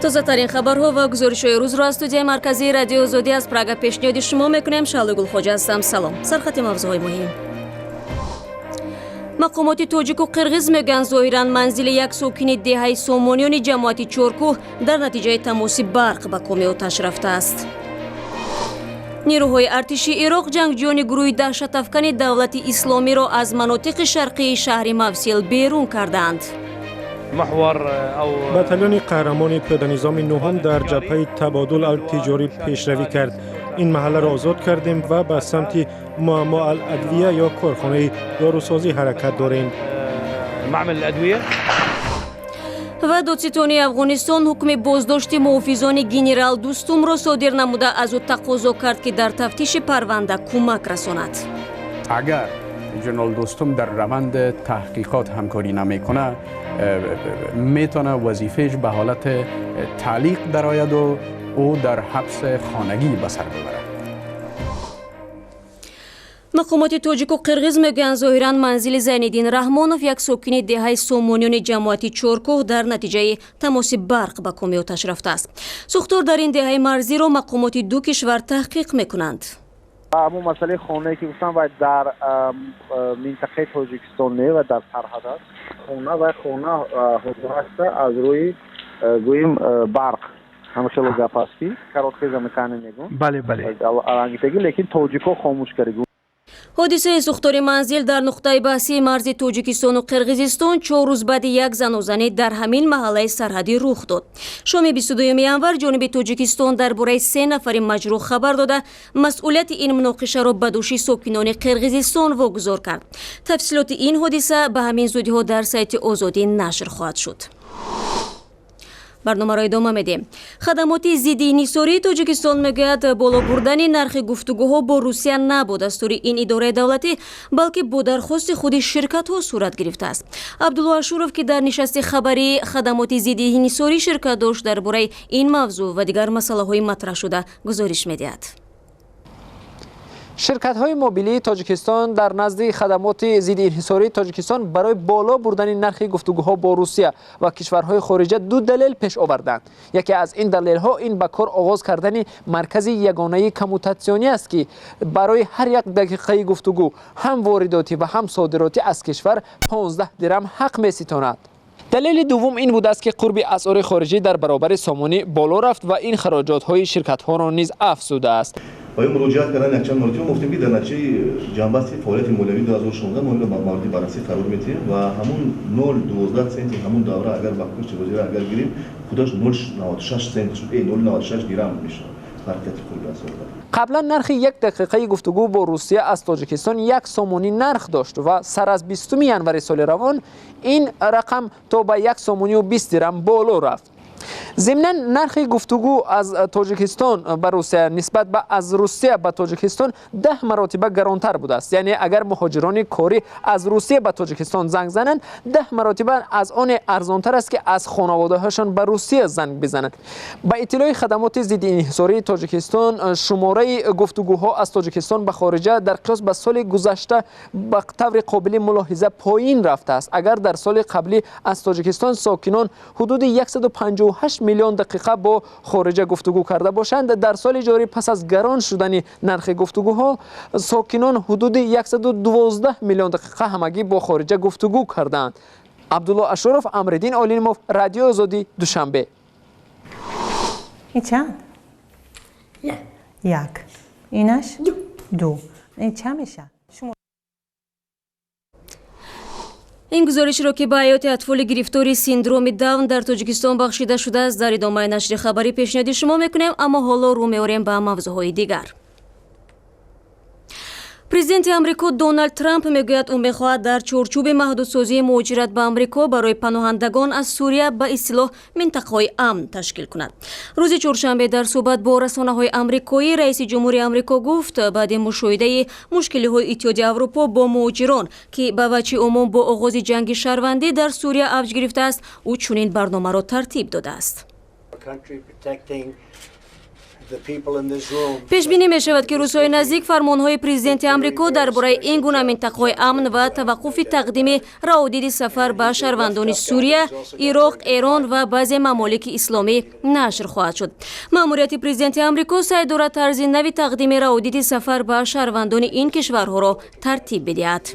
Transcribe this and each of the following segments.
Тозатарин хабарҳо ва гузоришҳои рӯзро аз студияи марказии Радиои Озодӣ аз Прага пешниҳоди шумо мекунем. Шаҳло Гулхоҷа ҳастам. Салом. Сархати мавзӯъҳои муҳим. Мақомоти тоҷику қирғиз мегӯянд, зоҳиран манзили як сокини деҳаи Сомониёни ҷамоати Чоркӯҳ дар натиҷаи тамоси барқ ба коми оташ рафтааст. Нерӯҳои артиши Ироқ ҷангҷӯёни гурӯҳи даҳшатафкани Давлати Исломиро аз манотиқи шарқии шаҳри Мавсил берун кардаанд. Батальони қаҳрамони пиёданизоми нуҳум дар ҷабҳаи Табодул ал-Тиҷорӣ пешравӣ кард. Ин маҳалларо озод кардем ва ба самти Муаммо ал-Адвия ё корхонаи дорусозӣ ҳаракат дорем. Ва додситонии Афғонистон ҳукми боздошти муҳофизони генерал Дустумро содир намуда, аз ӯ тақозо кард, ки дар тафтиши парванда кӯмак расонад. Агар ҷенерал Дустум дар раванд таҳқиқот ҳамкорӣ намекунад, метавонад вазифааш ба ҳолати таълиқ дарояд ва ӯ дар ҳабси хонагӣ ба сар бибарад. Мақомоти тоҷику қирғиз мегӯянд, зоҳиран манзили Зайниддин Раҳмонов, як сокини деҳаи Сомониёни ҷамоати Чоркӯҳ, дар натиҷаи тамоси барқ ба коми оташ рафтааст. Сӯхтор дар ин деҳаи марзиро мақомоти ду кишвар таҳқиқ мекунанд. Ҳамун масъалаи хонае, ки гуфтам, вай дар минтақаи Тоҷикистон не ва дар сарҳад аст хона. Вай хона ҳозир аста аз рӯи, гӯем, барқ. Ҳама хело гап аст, ки короткое замыкание мегӯм. Бале, бале. Алангитагӣ, лекин тоҷикҳо хомӯш кард. Ҳодисаи сӯхтори манзил дар нуқтаи баҳсии марзи Тоҷикистону Қирғизистон 4 рӯз баъди як занозанӣ дар ҳамин маҳаллаи сарҳадӣ рух дод. Шоми 22 январ ҷониби Тоҷикистон дар бораи се нафари маҷрӯҳ хабар дода, масъулияти ин муноқишаро ба дӯши сокинони Қирғизистон вогузор кард. Тафсилоти ин ҳодиса ба ҳамин зудиҳо дар сайти Озодӣ нашр хоҳад шуд. Барномаро идома медиҳем. Хадамоти зидди инҳисории Тоҷикистон мегӯяд, боло бурдани нархи гуфтугӯҳо бо Русия на бо дастури ин идораи давлатӣ, балки бо дархости худи ширкатҳо сурат гирифтааст. Абдулло Ашуров, ки дар нишасти хабарии хадамоти зидди инҳисорӣ ширкат дошт, дар бораи ин мавзӯъ ва дигар масъалаҳои матраҳшуда гузориш медиҳад. Ширкатҳои мобилии Тоҷикистон дар назди хадамоти зидди инҳисории Тоҷикистон барои боло бурдани нархи гуфтугӯҳо бо Русия ва кишварҳои хориҷа ду далел пеш оварданд. Яке аз ин далелҳо ин ба кор оғоз кардани маркази ягонаи коммутатсионӣ аст, ки барои ҳар як дақиқаи гуфтугӯ, ҳам воридотӣ ва ҳам содиротӣ, аз кишвар 15 дирам ҳақ меситонад. Далели дуввум ин будааст, ки қурби асъори хориҷӣ дар баробари сомонӣ боло рафт ва ин хароҷотҳои ширкатҳоро низ афзудааст. Ва ё муроҷиат кардан якчанд маротиба. Мо гуфтем, ки дар натиҷаи ҷамъбасти фаъолияти молиявии 2016 мо инро ба мавриди баррасӣ қарор медиҳем ва ҳамун 0,12 центи ҳамун давра агар ба курси ҳозира агар гирем, худаш 0,96 цент шуд, 0,96 дирам мешавад фарқияти қурби асъор. Қаблан нархи як дақиқаи гуфтугӯ бо Русия аз Тоҷикистон 1 сомонӣ нарх дошт ва сар аз 20 январи соли равон ин рақам то ба 1 сомонию 20 дирам боло рафт. Зимнан, нархи гуфтугӯ аз Тоҷикистон ба Русия нисбат ба аз Русия ба Тоҷикистон 10 маротиба гаронтар будааст. Яъне агар муҳоҷирони корӣ аз Русия ба Тоҷикистон занг зананд, 10 маротиба аз оне арзонтар аст, ки аз хонаводаҳояшон ба Русия занг бизананд. Ба иттилои хадамоти зидди инҳисории Тоҷикистон, шумораи гуфтугӯҳо аз Тоҷикистон ба хориҷа дар қиёс ба соли гузашта ба таври қобили мулоҳиза поин рафтааст. Агар дар соли қаблӣ аз Тоҷикистон сокинон ҳудуди 158 миллион дақиқа бо хориҷа гуфтугӯ карда бошанд, дар соли ҷорӣ пас аз гарон шудани нархи гуфтугӯҳо сокинон ҳудуди 112 миллион дақиқа ҳамагӣ бо хориҷа гуфтугӯ кардаанд. Абдулло Ашуров, Амриддин Олимов, Радиои Озодӣ, Душанбе. Ин чанд? Як. Инаш ду. Ин чанд мешавад? Ин гузоришро, ки ба ҳаёти атфоли гирифтори синдроми Даун дар Тоҷикистон бахшида шудааст, дар идомаи нашри хабарӣ пешниҳоди шумо мекунем. Аммо ҳоло рӯ меорем ба мавзӯъҳои дигар. Президенти Амрико Доналд Трамп мегӯяд, ӯ мехоҳад дар чорчӯби маҳдудсозии муҳоҷират ба Амрико барои паноҳандагон аз Сурия ба истилоҳ минтақаҳои амн ташкил кунад. Рӯзи чоршанбе дар суҳбат бо расонаҳои амрикоӣ раиси ҷумҳури Амрико гуфт, баъди мушоҳидаи мушкилиҳои Иттиҳоди Аврупо бо муҳоҷирон, ки ба вачҳи умум бо оғози ҷанги шаҳрвандӣ дар Сурия авҷ гирифтааст, ӯ чунин барномаро тартиб додааст. Пешбинӣ мешавад, ки рӯзҳои наздик фармонҳои президенти Амрико дар бораи ин гуна минтақаҳои амн ва таваққуфи тақдими раводиди сафар ба шаҳрвандони Сурия, Ироқ, Эрон ва баъзе мамолики исломӣ нашр хоҳад шуд. Маъмурияти президенти Амрико саъй дорад тарзи нави тақдими раводиди сафар ба шаҳрвандони ин кишварҳоро тартиб бидиҳад.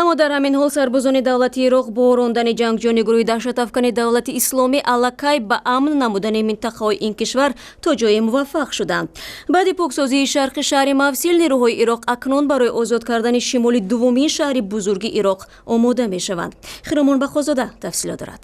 Аммо дар ҳамин ҳол сарбозони давлати Ироқ бо рондани ҷангҷӯёни гурӯҳи даҳшатафкани Давлати Исломӣ аллакай ба амн намудани минтақаҳои ин кишвар то ҷое муваффақ шуданд. Баъди поксозии шарқи шаҳри Мавсил нерӯҳои Ироқ акнун барои озод кардани шимоли дуввумин шаҳри бузурги Ироқ омода мешаванд. Хиромон Бақозода тафсилот дорад.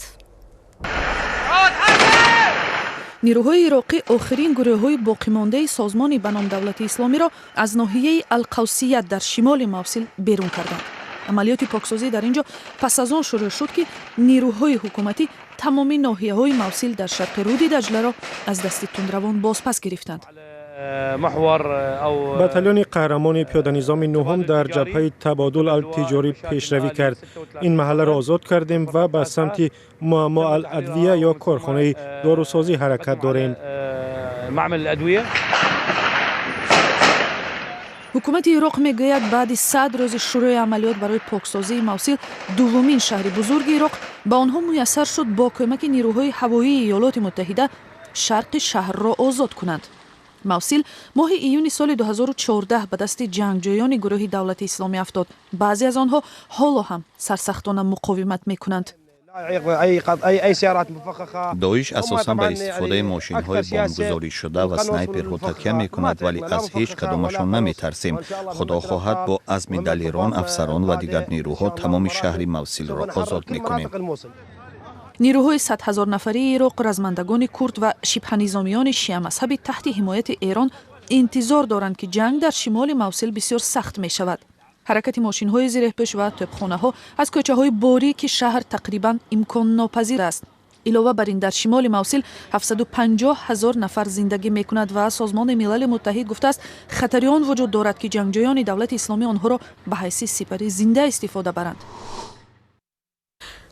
Нирӯҳои ироқӣ охирин гурӯҳҳои боқимондаи созмони ба ном Давлати Исломиро аз ноҳияи Алқавсият дар шимоли Мавсил берун карданд. Амалиёти поксозӣ дар ин ҷо пас аз он шурӯъ шуд, ки нирӯҳои ҳукуматӣ тамоми ноҳияҳои Мавсил дар шарқи рӯди Даҷларо аз дасти тундравон бозпас гирифтанд. Батальони қаҳрамони пиёданизоми нуҳум дар ҷабҳаи Табодул алтиҷорӣ пешравӣ кард. Ин маҳалларо озод кардем ва ба самти Муаммо ал-Адвия ё корхонаи дорусозӣ ҳаракат дорем. Ҳукумати Ироқ мегӯяд, баъди 100 рӯзи шурӯи амалиёт барои поксозии Мавсил, дуввумин шаҳри бузурги Ироқ, ба онҳо муяссар шуд бо кӯмаки нирӯҳои ҳавоии Иёлоти Муттаҳида шарқи шаҳрро озод кунанд. Мавсил моҳи июни соли 2014 ба дасти ҷангҷӯёни гурӯҳи Давлати Исломӣ афтод. Баъзе аз онҳо ҳоло ҳам сарсахтона муқовимат мекунанд. Доиш асосан ба истифодаи мошинҳои бомбгузоришуда ва снайперҳо такя мекунад, вале аз ҳеҷ кадомашон наметарсем. Худо хоҳад, бо азми далерон, афсарон ва дигар нерӯҳо тамоми шаҳри Мавсилро озод мекунем. Нирӯҳои 100 000 нафарии Ироқ, размандагони курд ва шибҳанизомиёни шиамазҳаби таҳти ҳимояти Эрон интизор доранд, ки ҷанг дар шимоли Мавсил бисёр сахт мешавад. Ҳаракати мошинҳои зиреҳпӯш ва тӯбхонаҳо аз кӯчаҳои борики шаҳр тақрибан имконнопазир аст. Илова бар ин, дар шимоли Мавсил 750 ҳазор нафар зиндагӣ мекунад ва Созмони Милали Муттаҳид гуфтааст, хатари он вуҷуд дорад, ки ҷангҷӯёни Давлати Исломӣ онҳоро ба ҳайси сипари зинда истифода баранд.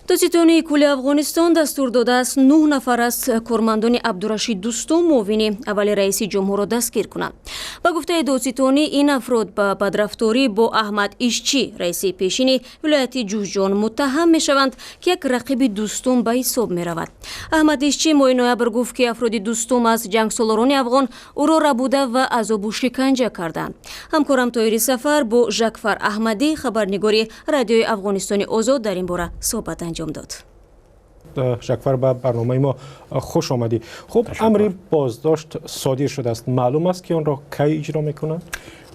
Додситонии кулли Афғонистон дастур додааст, нӯҳ нафар аз кормандони Абдурашид Дӯстум, муовини аввали раиси ҷумҳурро дастгир кунанд. Ба гуфтаи додситонӣ, ин афрод ба бадрафторӣ бо Аҳмад Ишчӣ, раиси пешини вилояти Ҷӯзҷон, муттаҳам мешаванд, ки як рақиби Дӯстум ба ҳисоб меравад. Аҳмад Ишчӣ моҳи ноябр гуфт, ки афроди Дӯстум аз ҷангсолорони афғон ӯро рабуда ва азобу шиканҷа карданд. Ҳамкорам Тоҳири Сафар бо Жакфар Аҳмадӣ, хабарнигори Радиои Афғонистони Озод, дар ин бора суҳбат анҷом дод. Жакфар, ба барномаи мо хуш омадӣ. Хуб, амри боздошт содир шудааст. Маълум аст, ки онро кай иҷро мекунанд?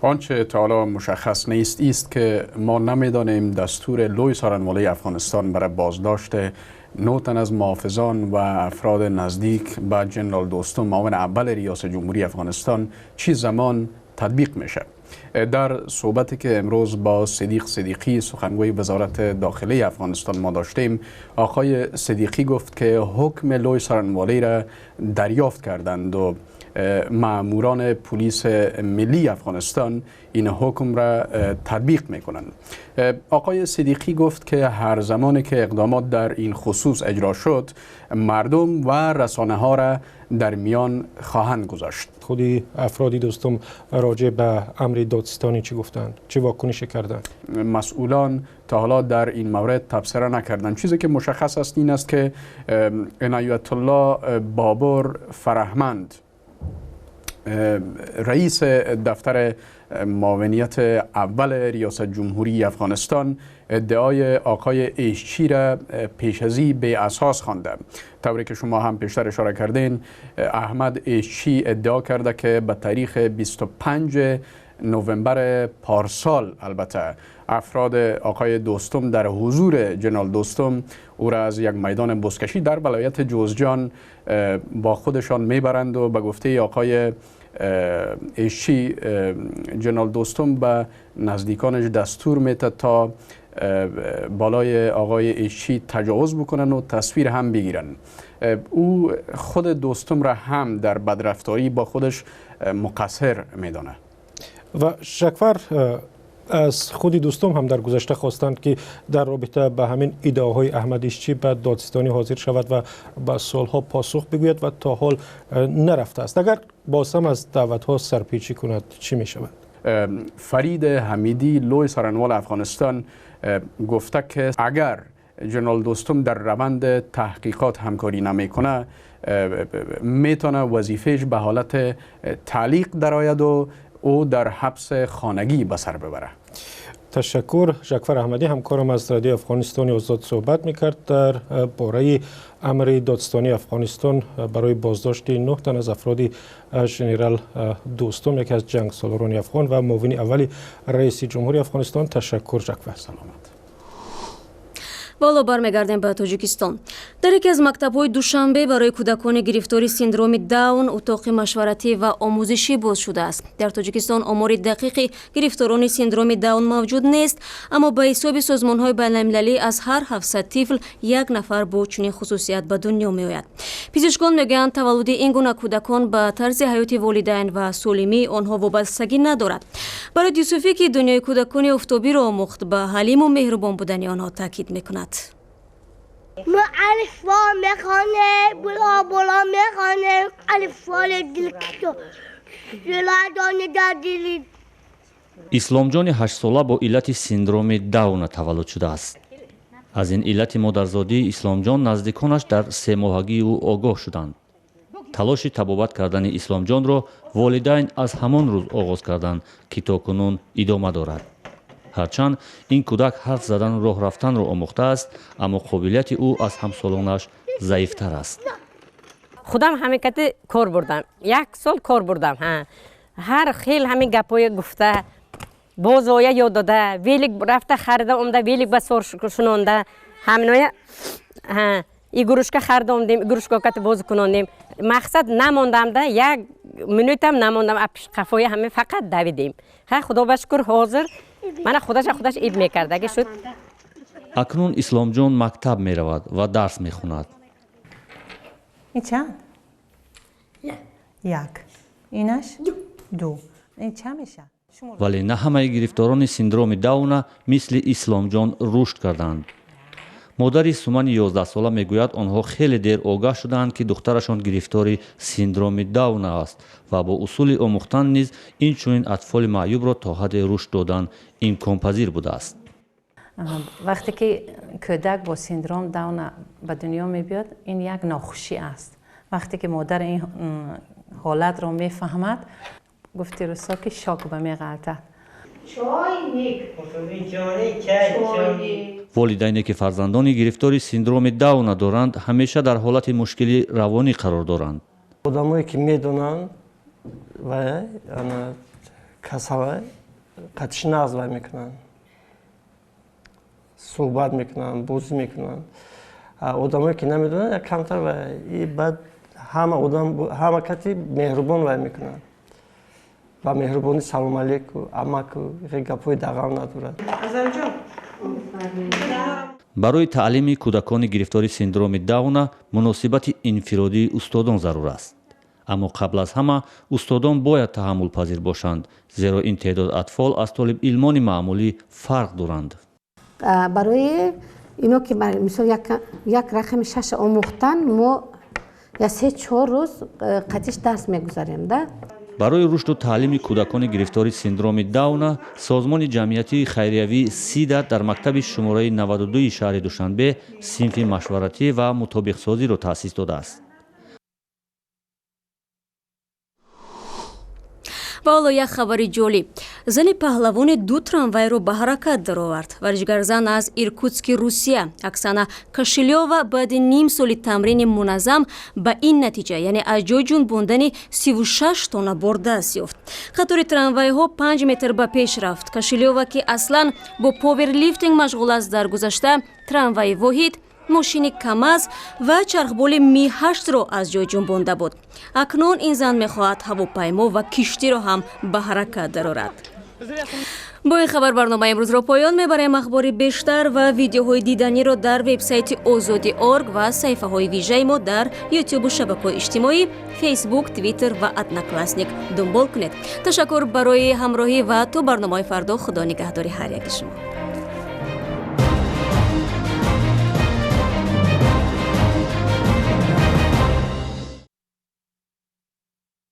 آنچه تا حالا مشخص نیست ایست که ما نمیدانیم دستور لوی سارنوالی افغانستان برای بازداشت نه تن از محافظان و افراد نزدیک به جنرال دوستم، معاون اول ریاست جمهوری افغانستان، چی زمان تطبیق میشه. در صحبتی که امروز با صدیق صدیقی، سخنگوی وزارت داخله افغانستان، ما داشتیم، آقای صدیقی گفت که حکم لوی سارنوالی را دریافت کردند و ماموران پلیس ملی افغانستان این حکم را تطبیق میکنند. آقای صدیقی گفت که هر زمانی که اقدامات در این خصوص اجرا شد، مردم و رسانه ها را در میان خواهند گذاشت. خودی افرادی دوستم راجع به امر دادستانی چی گفتند؟ چه واکنشی کردند؟ مسئولان تا حالا در این مورد تبصره نکردند. چیزی که مشخص است این است که عنایت الله بابر فرهمند، رئیس دفتر معاونیت اول ریاست جمهوری افغانستان، ادعای آقای ایشچی را پیش ازی بی اساس خوانده. طوری که شما هم پیشتر اشاره کردین، احمد ایشچی ادعا کرده که به تاریخ 25 نوامبر پارسال، البته افراد آقای دوستم در حضور جنرال دوستم، او را از یک میدان بزکشی در ولایت جوزجان با خودشان میبرند و به گفته آقای ایشچی، جنرال دوستم به نزدیکانش دستور میده تا بالای آقای ایشچی تجاوز بکنن و تصویر هم بگیرن. او خود دوستم را هم در بدرفتاری با خودش مقصر میدانه. و شکفر Аз худи Дӯстум ҳам дар гузашта хостанд, ки дар робита ба ҳамин иддаоҳои Аҳмад Ишчӣ ба додситонӣ ҳозир шавад ва ба суолҳо посух бигӯяд ва то ҳол нарафтааст. Агар боз ҳам аз даъватҳо сарпечӣ кунад, чӣ мешавад? Фарид Ҳамидӣ, лӯи сарнвол Афғонистон, гуфта ки агар ҷенерал Дӯстум дар раванд таҳқиқот ҳамкорӣ намекунад, метавонад вазифааш ба ҳолат таълиқ дарояд ва ӯ дар ҳабс хонагӣ ба сар бибарад. Ташаккур. Жакфар Аҳмадӣ, ҳамкорам аз Радиои Афғонистони Озод, суҳбат мекард дар бораи амри додситонии Афғонистон барои боздошти 9 тан аз афроди женерал Дӯстум, яке аз ҷангсолорони афғон ва муовини аввали раиси ҷумҳури Афғонистон. Ташаккур, Жакфар. Саломат. Ҳоло бармегардем ба Тоҷикистон. Дар яке аз мактабҳои Душанбе барои кӯдакони гирифтори синдроми Даун утоқи машваратӣ ва омӯзишӣ боз шудааст. Дар Тоҷикистон омори дақиқи гирифторони синдроми Даун мавҷуд нест, аммо ба ҳисоби созмонҳои байналмилалӣ аз ҳар 700 тифл як нафар бо чунин хусусият ба дунё меояд. Пизишкон мегӯянд, таваллуди ин гуна кӯдакон ба тарзи ҳаёти волидайн ва солимии онҳо вобастагӣ надорад. Барои Юсуфӣ, ки дунёи кӯдакони офтобиро омӯхт, ба ҳалиму меҳрубон будани онҳо таъкид мекунад. ما الفبا میخوانیم، بلا بلا میخوانیم، الفبا دل دل. Исломҷони 8-сола бо иллати синдроми Дауна таваллуд шудааст. Аз ин иллати модарзодии Исломҷон наздиконаш дар 3-моҳагии ӯ огоҳ шуданд. Талоши табобат кардани Исломҷонро волидайн аз ҳамон рӯз оғоз карданд, ки то кунун идома дорад. Ҳарчанд ин кӯдак ҳарф задану роҳ рафтанро омӯхтааст, аммо қобилияти ӯ аз ҳамсолонаш заифтар аст. Худам ҳамин кати кор бурдам, як сол кор бурдам. Ҳар хел ҳамин гапҳое гуфта, бозоя ёд дода, велик рафта харида омда, велик ба сор шунонда, ҳаминоя игрушка харида омдем, игрушка кати бозӣ кунондем. Мақсад намондамда, як минутам намондам, қафоя ҳамин фақат давидем. Ха, худо ба шукр, ҳозир мана худаша худаш иб мекардаги шуд. Акнун Исломҷон мактаб меравад ва дарс мехонад. Ин чанд? Як. Инаш ду. Ин чанд мешавад? Вале на ҳамаи гирифторони синдроми Дауна мисли Исломҷон рушд карданд. Модари Сумани 11-сола мегӯяд, онҳо хеле дер огаҳ шудаанд, ки духтарашон гирифтори синдроми Дауна аст ва бо усули омӯхтан низ инчунин атфоли маъюбро то ҳадде рушд додан имконпазир будааст. Вақте ки кӯдак бо синдром Дауна ба дунё мебиёд, ин як нохушӣ аст. Вақте ки модар ин ҳолатро мефаҳмад, гуфти русо ки шок ба меғалтад. Волидайне ки фарзандони гирифтори синдроми Дауна доранд, ҳамеша дар ҳолати мушкили равонӣ қарор доранд. Одамое ки медонанд ва касала қатиш нағз вай мекунанд, суҳбат мекунанд, бозӣ мекунанд. Одамое ки намедонанд, як камтар вай, баъд ҳама одам ҳама кати меҳрубон вай мекунанд. Ба меҳрубонӣ салом алейку, амаку, гапҳои дағал надорад. Барои таълими кӯдакони гирифтори синдроми Дауна муносибати инфиродии устодон зарур аст. Аммо қабл аз ҳама устодон бояд таҳаммулпазир бошанд, зеро ин теъдод атфол аз толибилмони маъмулӣ фарқ доранд. Барои ино ки мисол як рақами шаша омӯхтан, мо я 3-4 рӯз қатиш дарс мегузарем да. Барои рушду таълими кӯдакони гирифтори синдроми Дауна созмони ҷамъиятии хайриявии Сида дар мактаби шумораи 92 шаҳри Душанбе синфи машваратӣ ва мутобиқсозиро таъсис додааст. Ва ҳоло як хабари ҷолиб. Зани паҳлавони ду трамвайро ба ҳаракат даровард. Варзишгарзан аз Иркутски Русия Оксана Кошелёва баъди ним соли тамрини муназзам ба ин натиҷа, яъне аз ҷой ҷунбондани 36 тонна бор даст ёфт. Қатори трамвайҳо 5 метр ба пеш рафт. Кошелёва, ки аслан бо поверлифтинг машғул аст, дар гузашта трамвайи воҳид, мошини КамАЗ ва чархболи Ми-8-ро аз ҷой ҷунбонда буд. Акнун ин зан мехоҳад ҳавопаймо ва киштиро ҳам ба ҳаракат дарорад. Бо ин хабар барномаи имрӯзро поён мебарем. Ахбори бештар ва видеоҳои диданиро дар вебсайти Озодӣ орг ва саҳифаҳои вижаи мо дар Ютубу шабакаҳои иҷтимоӣ, Фейсбук, Твиттер ва Одноклассник дунбол кунед. Ташаккур барои ҳамроҳӣ ва то барномаи фардо. Худо нигаҳдори ҳар яки шумо.